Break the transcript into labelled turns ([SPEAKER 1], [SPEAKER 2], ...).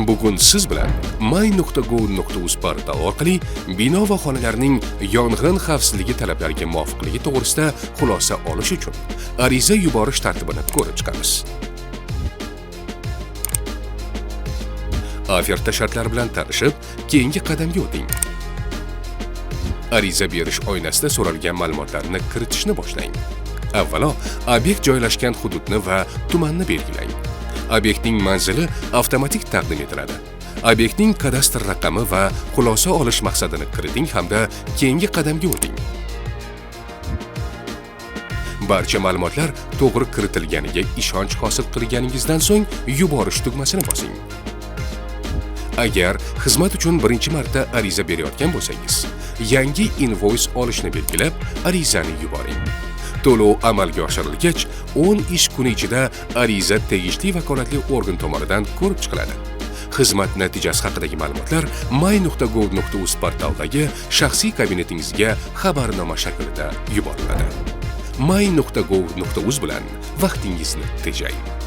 [SPEAKER 1] Bugun siz bilan my.gov.uz portali orqali bino va xonalarning yong'in xavfsizligi talablariga muvofiqligi to'g'risida xulosa olish uchun ariza yuborish tartibini ko'rib chiqamiz. Oferta shartlari bilan tanishib, keyingi qadamga o'ting. Ariza berish oynasida so'ralgan ma'lumotlarni kiritishni boshlang. Avvalo, obyekt joylashgan hududni va tumanni belgilang. Obyektning manzili avtomatik taqdim etiladi. Obyektning kadastr raqami va xulosa olish maqsadini kiriting hamda keyingi qadamga o'ting. Barcha ma'lumotlar to'g'ri kiritilganiga ishonch hosil qilganingizdan so'ng yuborish tugmasini bosing. Agar xizmat uchun birinchi marta ariza berayotgan bo'lsangiz, yangi invoice olishni belgilab, arizani yuboring. To'lov amalga oshirilgach, 10 ish kuni ichida ariza tegishli vakolatli organ tomonidan ko'rib chiqiladi. Xizmat natijasi haqidagi ma'lumotlar my.gov.uz portalidagi shaxsiy kabinetingizga xabarnoma shaklida yuboriladi. my.gov.uz bilan vaqtingizni tejang.